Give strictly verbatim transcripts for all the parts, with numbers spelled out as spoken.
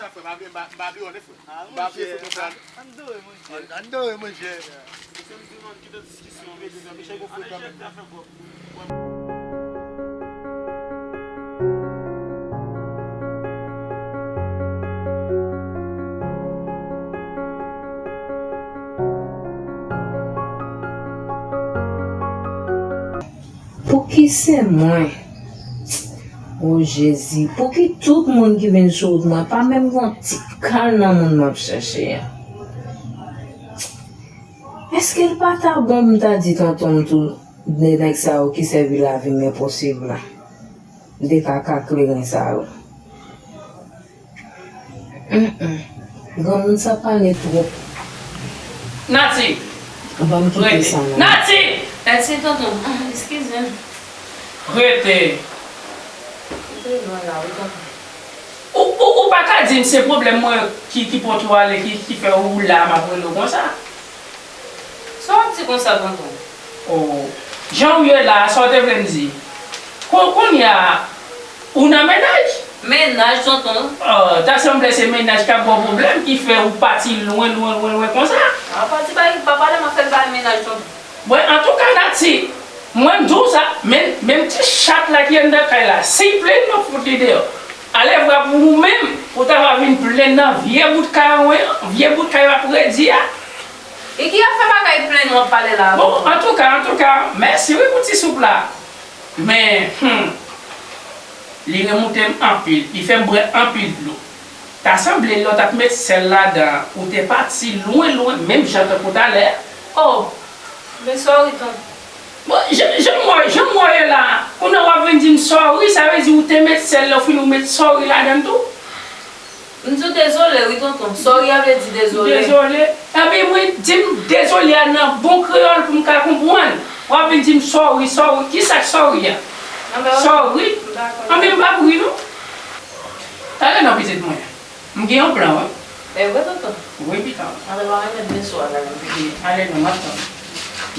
Frè, m pa bliye, m pa, m pa bliye w, non, frè. Ah, m pa bliye monchè, foto sa. Ann dore, monchè. Ann dore, monchè. Mesye, m di w non, kite diskisyon, mesye. Mesye, gon frekan, men. Pouki se mwen? O Jezi, pouki tout moun ki vin sou wout mwen pa menm gon ti kal nan moun m ap chèche a? Èske l pa ta bon pou m ta di tonton m tou, de nèg sa yo ki sèvi lavi m enposib la? M te ka ka kleren sa yo. Mm, mm. Granmoun sa pale twòp. Nati! Ban m kite sa non. Nati! Mèsi, tonton. Ah, eskize m. Rete. Rete lwen la, wi, tonton. Ou, ou, ou pa ka di m se pwoblèm mwen ki, ki pote w ale, ki, ki fè ou la, m ap rele w konsa? Sa w ap di konsa, tonton? Oh, jan w ye la a, sa w te vle m di? Kon, kounye a, ou nan mennaj? Mennaj, tonton. Oh, ta sanble se mennaj k ap ba w pwoblèm ki fè ou pati lwen, lwen, lwen, lwen konsa. A, pa di bagay, pa pale m ap fè l pale mennaj, tonton. Bon, antouka, Nati, mwen m di w sa, men, menm ti chat la ki anndan kay la, si l plenn, m ap fout li deyò. Ale vwa pou ou menm, ou ta va vin plenn nan vye bout kay an, vye bout kay w ap redi a. E ki afè bagay plenn w ap pale la? Bon, antouka, antouka, mèsi wi pou ti soup la. Men, hmm, li remoute m anpil, li fè m bwè anpil dlo. Ta sanble lè w t ap met sèl ladan an, ou te pati lwen, lwen, menm jan tankou talè. Oh, men sòri, tonton. Bon, jan, jan m wè, jan m wè w ye la a, kounye a w ap vin di m sòri, sa vle di ou te met sèl la, ou fin ou met sòri ladan l tou? M di w dezole, wi, tonton. Sòri a vle di dezole. Dezole. Anben, mwen, di m dezole a nan bon kreyòl pou m ka konprann. W ap vin di m sòri, sòri. Kisa k sòri a? Anben, wi. Sòri? M pa konn. Anben, m p ap ri, non. Tande non, pitit mwen. M gen yon plan, wi. E vre, tonton? Wi, pitit. Anben, m a remèt bensou a la menm. Ale non, m ap tann.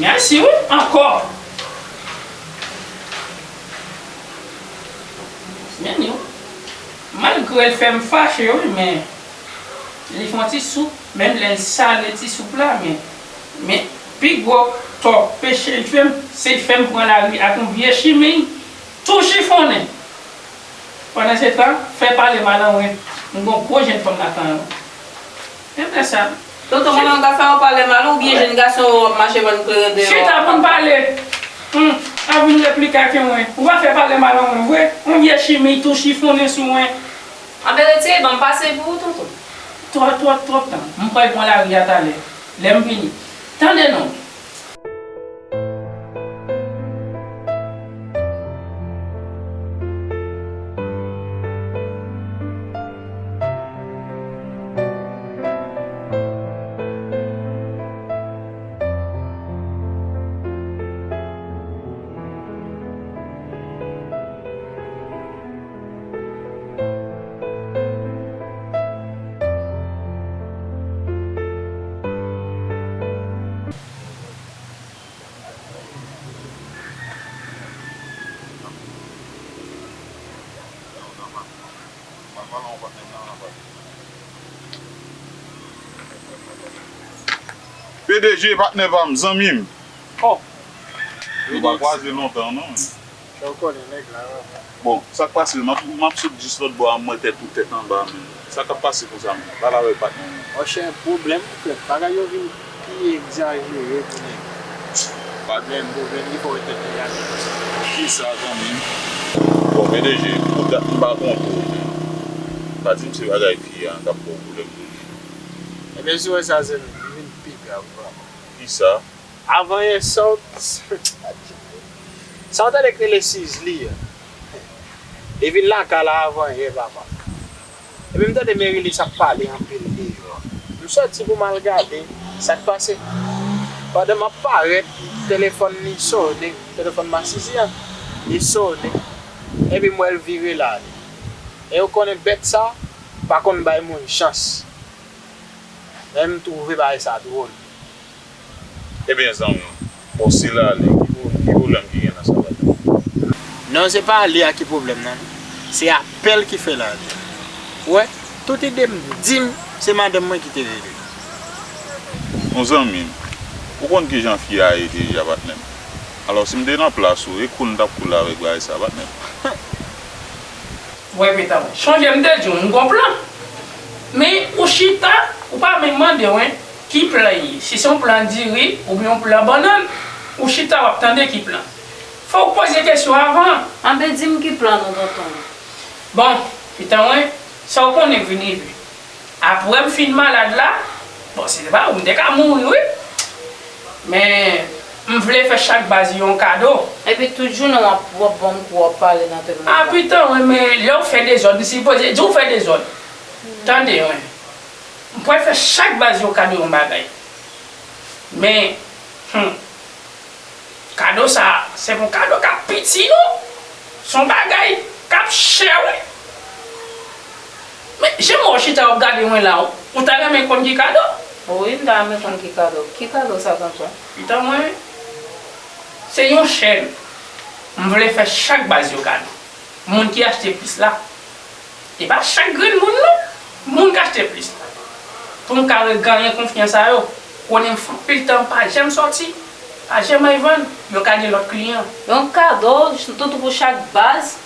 Mèsi, wi, ankò. Men yo, malgre l fè m fache, wi, men li fè yon ti soup, menm lè l sale ti soup la, men, men pi gwo tò, peche l fè m, se l fè m pran lari ak yon vye chimiy, tou chifonnen. Pandan se tan, fè pale m al anwen, m gon gwo jèn fanm nan tan an. Epi sa. Tonton, manman ka fè w pale mal oubyen jèn gason yo w ap mache vann kleren deyò a? Chita pou n pale. Hum, ap vin replike ak mwen. Ou pa fè pale mal an mwen vre. Yon vye chimiy tou chifonnen sou mwen. Anben retire, ban m pase pou ou, tonton. Twòp, twòp, twòp tan. M pral pran lari a talè. Lè m vini. Tande non. P D G, patnè pa m, zanmi m. Oh. Nou pa kwaze lontan, non. Sa w konnen nèg la, wi. Bon, sa k pase? M ap, m ap sot jis lòt bò a, m wè tèt ou tèt anba, men sa k ap pase konsa, men? Pale avèk patnè w, non. Monchè, pwoblèm, frè. Bagay yo vin pi egzajere pou nèg. Pwoblèm, pwoblèm, li fò wè tèt li ale. Kisa, zanmi m? Bon, P D G, pou dat m pa kontre w, men pa di m se bagay fi a k ap ba w pwoblèm. Ebyen, si w wè sa, se li vin pi grav, vrèman. Kisa? Avan yè, sa w, sa w tande k rele Sizli a? Li vin lakay la avan yè, papa. Epi m tande Merilis ap pale anpil deyò. M sòti pou m al gade sa k pase. Pandan m ap parèt, telefòn li sonnen, telefòn Masisi a, li sonnen. Epi m wè l vire l ale. E ou konnen bèt sa pa konn bay moun chans. Men m twouve bagay sa dwòl. Ebyen, zanmi m, bon, si l ale, ki pwo-, ki pwoblèm ki gen nan sa bagay? Non, se pa ale a ki pwoblèm nan, non. Se apèl ki fè l ale. Ou wè, Tout ide m di m, se madanm mwen ki te rele. Yon zanmi m, ou konn kijan fi a ye deja, patnè m. Alò, si m te nan plas ou, e koul m t ap koule avèk bagay sa, patnè m. Wè, Pita, chonje m te di w, m gon plan. Men, ou chita, ou pa menm mande w, en, ki plan ye. Si se yon plan diri, oubyen yon plan bannann, ou chita, w ap tande ki plan. Fò w poze kesyon avan. Anben, di m ki plan nou, tonton. Bon, Pita, en, sa w konnen vin rive. Apre m fin malad la, bon, si se pa ou, m te ka mouri, wi. Men, m vle fè chak baz yon kado. Epi tout jounen w ap, w ap ban m kou, w ap pale nan tèt mwen. A, Pita, wi, men lè w fè dezòd, m sipoze di w fè dezòd. Tande, wi. M pral fè chak baz yon kado yon bagay. Men, hmm, kado sa, se pou kado k ap piti, non. Se yon bagay k ap chè, wi. Men, jan mwen chita w ap gade mwen la, ou ta renmen konn ki kado? Wi, m ta renmen konn ki kado. Ki kado sa, tonton? Pita, mwen, se yon chèn. M vle fè chak baz yo kado. Moun ki achte plis la. E pa chak grenn moun non. Moun k achte plis la. Pou m ka reganyen konfyans a yo. Konnen m fè anpil tan m pa janm sòti. Pa janm al vann. Yo ka gen lòt kliyan. Yon kado, tonton, pou chak baz?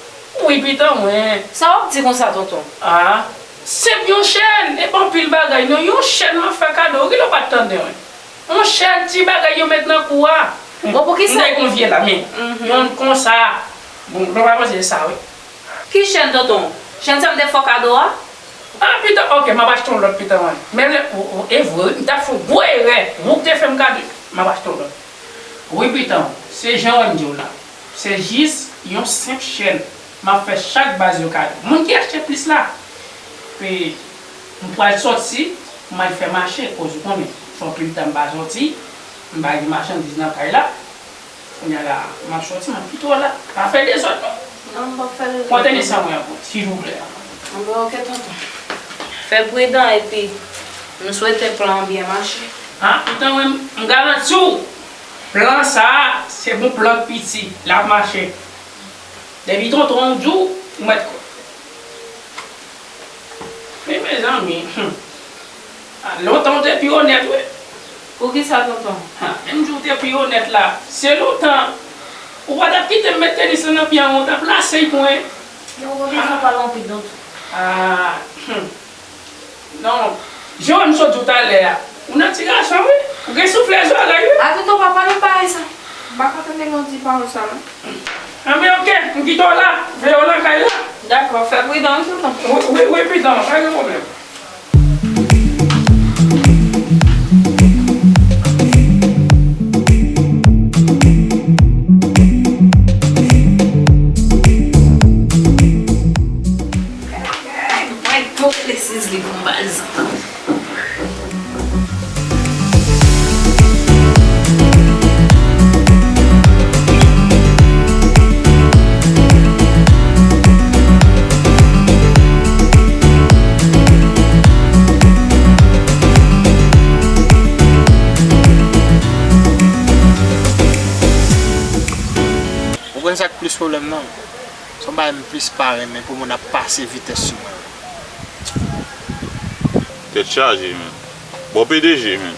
Wi, Pita, mwen. Sa w ap di konsa, tonton? A, senp yon chèn. E pa anpil bagay non. Yon chèn m ap fè kado. Kilè w pa t tande mwen? Yon chèn ti bagay yo met nan kou a. Bon, poukisa? M te gon vye la, men. Mhm. Yon konsa. Bon, nou pa panse sa, wi. Ki chèn, tonton? Chèn sa m te fè w kado a? A, Pita, ok, m ap achte yon lòt, Pita, mwen. Men lè, ou, ou, e vre, m t ap fè yon gwo erè. Ou k te fè m kado, m ap achte yon lòt. Wi, Pita, se jan w wè m di w la. Se jis yon senp chèn. M ap fè chak baz yo kado. Moun ki achte plis la, e, m pral sòti, m al fè mache, koz ou konnen, fè anpil tan m pa sòti, m pa gen machandiz nan kay la. Kounye a la, m ap sòti, m ap kite w la. Pa fè dezòd, non. Non, m p ap fè dezòd. Pran tenis an mwen ankò, silvouplè. Anben, ok, tonton. Fè pridan, epi m swete plan an byen mache. A, poutan, mwen, m garanti w, plan sa a, se bon plan k piti, l ap mache. Depi tonton w di w, ou mèt kwè. Men, mezanmi, hmm. A, lontan w te pi onèt, wi. Poukisa, tonton? Ha, menm jan w te pi onèt la, se lontan ou pa t ap kite m met tenis lan nan pye an, w t ap lase l pou mwen. Yo, ou pa bezwen pale anpil, tonton. A, hmm. Non, jan w sot di w talè a, ou nan ti gason, wi. Ou gen souflèz zòrèy, wi. A, tonton, pa pale m bagay sa. M pa ka tande lè w di pawòl sa, non. Anben, ok, m kite w la. Veye w nan kay la. Dakò, fè pridan, wi, tonton. Wi, wi, wi, pridan, pa gen pwoblèm. Mwen tou rele Sizli pou m pa zantan. Ou konn sa k plis pwoblèm nan? Se yon bagay m plis pa renmen pou moun ap pase vitès sou mwen. Tèt chaje, menn. Bon, P D G, menn.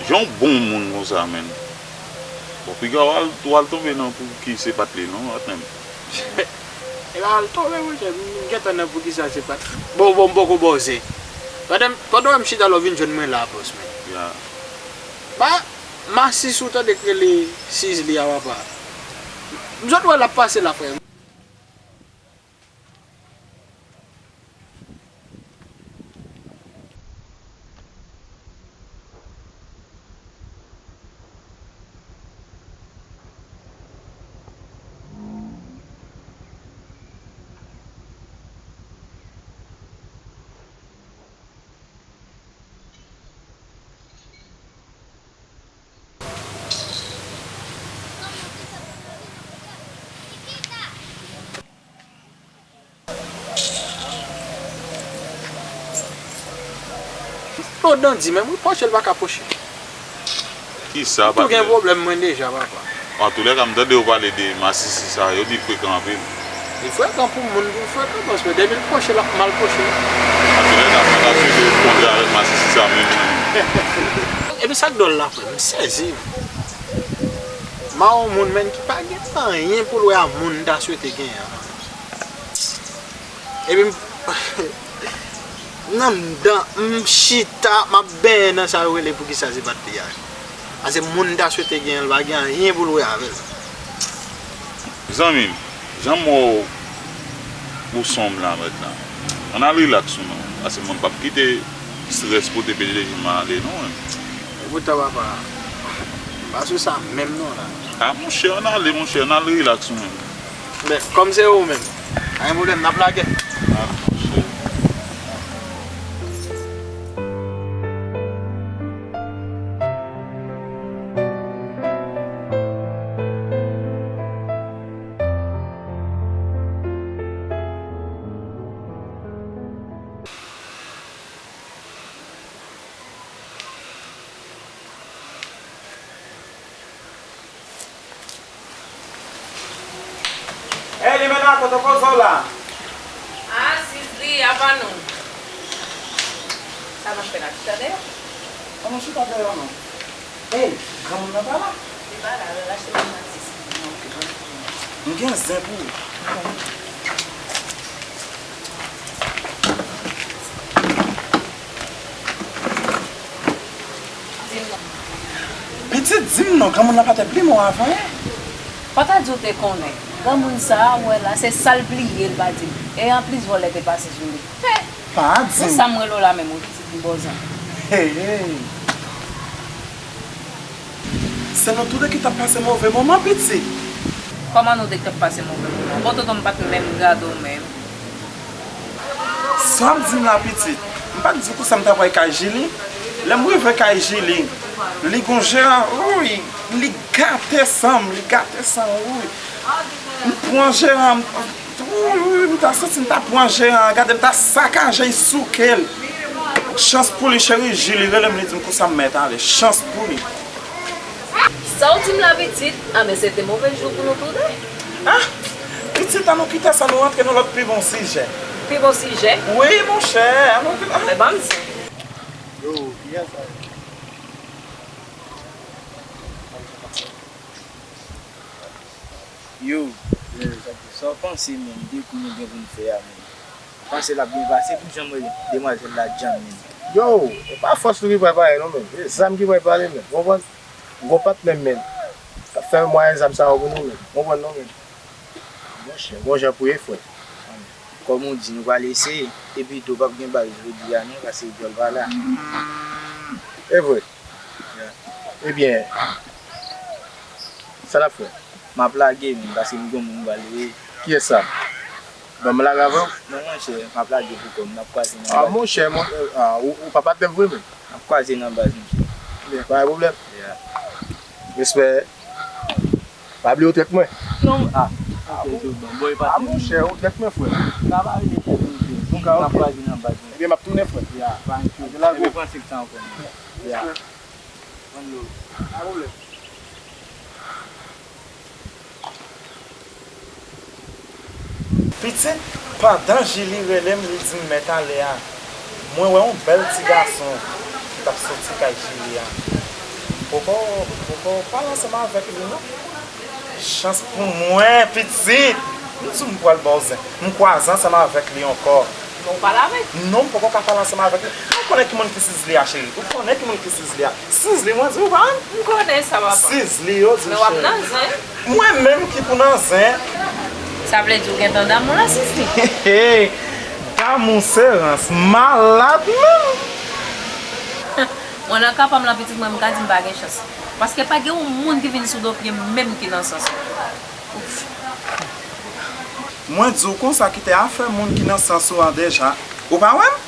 Jan w bon moun konsa, menn. Bon, piga w al, w al tonbe nan pou ki se pa t li, non, patnè m. E pa al tonbe, monchè. M gentan nan pou ki sa se pa t. Bon, bon, m poko bòze. Pandan, pandan w wè m chita la, w vin jwenn mwen la, bòs, menn. Ya. Pa, Masis ou tande k rele Sizli a, papa. M sot wè l ap pase la, frè. Claude nan di, men wi, pwoche l pa ka pwoche. Kisa, patnè? M tou gen pwoblèm mwen deja, papa. Antoulèka, m tande yo pale de masisi sa, yo di l frekan anpil. Li frekan pou moun, pou frekan, paske depi l pwoche, l ap mal pwoche. Paske N ap, n ap rete kontre avèk masisi sa menm. Epi sa k dwòl la, frè, m sezi. M a yon moun, menn, ki pa gen anyen pou l wè a moun m ta swete genyen an. Epi m, m nan m dan, m chita, m ap benyen nan sa yo rele poukisa se pa t li a. Paske moun m ta swete genyen, l pa gen anyen pou l wè avè l. Zanmi m, jan m wè w ou sonm la mentnan, ann al rilaks ou non, paske mwen p ap kite strès pote P D G m ale non, menm. Epoutan papa, m pa sou sa menm non la. A monchè, ann ale monchè, ann al rilaks ou menm. Men, kòm se ou menm, pa gen pwoblèm, n ap lage. A monchè. Ey, Limena, kote koze w la? Ah, Sizli, apa nou? Sa n ap fè la, chita dèyè? An nou chita dèyè non. Ey, granmoun nan pa la? Li pa la, l al achte yon matis. M gen zen pou ou. Pitit, di m non, granmoun nan pa t ap bliye w avan, en? Fò ta di w te konnen. Granmoun sa a, w wè la, se sa l bliye, l pa di m. E anplis, vòlè te pase sou li. He! Pa di m. Pou sa m rele w la menm, wi, pitit m bòzan. Hey, hey. Se nou toude ki t ap pase move moman, pitit. Kòman nou te t ap pase move moman? Bon, tonton m pa t menm gade w menm. Sa w ap di m la, pitit? M pa t di w konsa m ta pral kay Jili? Lè m rive kay Jili, li gon jeran, woy, li gate san m, li gate san m, woy. M pran jeran, m, woy, woy, m ta santi m ta pran jeran an, gade m ta sakaje l, souke l. Chans pou li, cheri, Jili rele m, li di m konsa m mèt ale. Chans pou li. Sa w di m la, pitit? Anben, se te move jou pou nou toude. Ah! Pitit, ann nou kite sa, nou rantre nan lòt pi bon sijè. Pi bon sijè? Wi, monchè, ann nou kite. Men ban m di. Yo, kiyès sa ye? Yo, sa w panse, menm, de kou nou gen pou n fè a, menm? Panse l ap byen pase pou jan mwen demwazèl la djanm, menm? Yo, e pa fòs nou ki pral pale non, menm. E zam ki pral pale, menm. Ou konprann? Gon patnè m, menm, k ap fè mwayen zam sa yo pou nou, menm. Ou konprann non, menm? Monchè, gon jan pou ye, frè. Kòm ou di, nou pral eseye. Epi tou, p ap gen bal jodi a, non, paske djòl pa la. E vre? Ya. Ebyen, sa n ap fè? M ap lage, menm, paske m gon moun m pral rele. Kiyès sa? Ban m lage avè w? Non, monchè, m ap lage pou kò m. N ap kwaze nan baz. Ah, monchè, mon, ah, ou, ou pa patnè m vre, menm? N ap kwaze nan baz, monchè. Ebyen, pa gen pwoblèm. Ya. Respè. Pa bliye ou trèt mwen. Non, ah. Ah, ok, bon. Bon, bon, e pa... Ah, monchè, ou trèt mwen, frè. Sa pa vle di trèt mwen, frè. N ap kwaze nan baz, monchè. Ebyen, m ap tounen, frè. Ya, pa enkyete. Ebyen, pran senk san ankò, monchè. Ya. One love. Pa pwoblèm. Pitit, pandan Jili rele m, li di m mèt ale a, mwen wè yon bèl ti gason ki t ap soti kay Jili a. M poko, m poko pale ansanm avèk li non. Chans pou mwen, pitit! M di w m pral ba w zen. M kwaze ansanm avèk li ankò. Men w pale avè l? Non, m poko ka pale ansanm avèk li. Ou konnen ki moun ki Sizli a, cheri? Ou konnen ki moun ki Sizli a? Sizli, mwen di w pa wè m? M konnen sa, papa. Sizli, yo di m cheri. Men w ap nan zen. Mwen menm ki pou nan zen. Sa vle di w gentan damou la, Sizli? Damou se rans, malad menm. Mwen nan ka pa m la, pitit mwen, m ka di m pa gen chans. Paske pa gen yon moun ki vin sou do pye m menm ki nan sans mwen. Ouf. Mwen di w konsa, kite afè moun ki nan sans ou an deja. Ou pa wè m?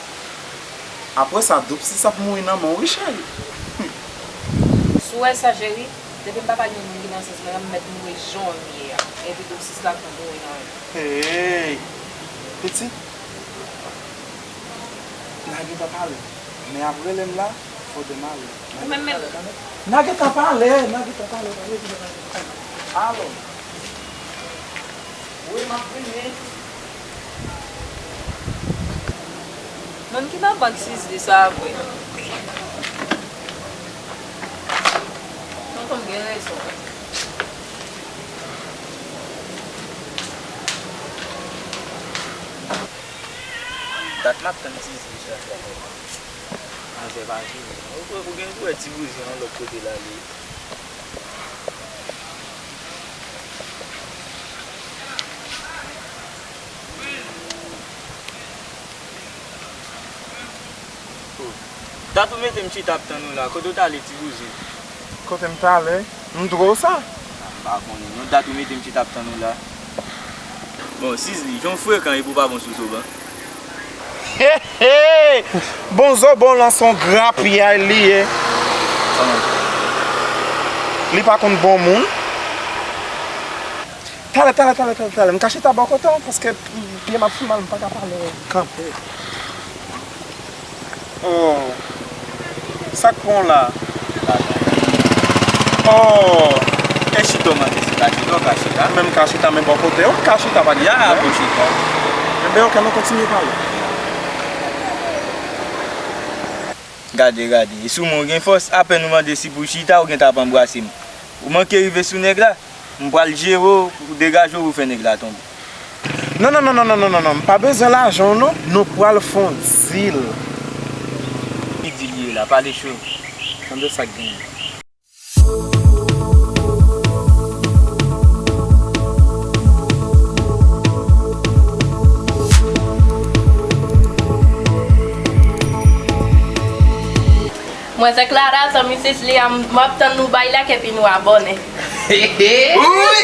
Apre sa, Doub Sis ap mouri nan men w wi, cheri. Si w wè sa, cheri, depi m pa pa gen moun ki nan sans mwen an, m mèt mouri jan m ye a. Epi Doub Sis la tou mouri nan men m. Hey! Pitit, n a gentan pale. Men ap rele m la, fò demen ale. Ou menm menm. N a gentan pale, n a gentan pale, n a gentan pale. Alo. Wi, m ap vini. Moun ki nan bank Sizli sa vre. Tonton m gen rezon. Dat m ap tann Sizli sa. Manzè pa vini. Ou, ou gen pou wè ti bouzen yon lòt kote l ale. Dat ou mete m chita ap tann ou la, kote w t ale ti bouzen? Kote m t ale? M dwe w sa? M pa konnen non, dat ou mete m chita ap tann ou la. Bon, Sizli, jan w frekan epi w pa bon sou Zoban. He, he! Bon, Zoban lan se yon grapyay li ye. Li pa konn bon moun. Talè, talè, talè, talè, talè. M ka chita bò kote w, paske pye m ap fè mal, m pa ka pale. Kanpe. Oh. Sa k pran w la? Oh. E chita w mande si ka chita, w ka chita. Men m ka chita, men bò kote w, m ka chita, pa gen pwoblèm. Ya, pou chita. Enben, oke, nou kontinye pale. Gade, gade. E sou mwen w gen fòs, apèn ou mande si pou chita, ou gentan ap anbrase m. Ou manke rive sou nèg la. M pral jere w, ou degaje w pou fè nèg la tonbe. Non, non, non, non, m pa bezwen lajan w non. Nou pral fè yon deal. Ki deal li ye la? Pale cho. Tande sa k genyen. Manzè Clara, zanmi Sizli a, m ap tann nou bay like epi nou abòne. Wi,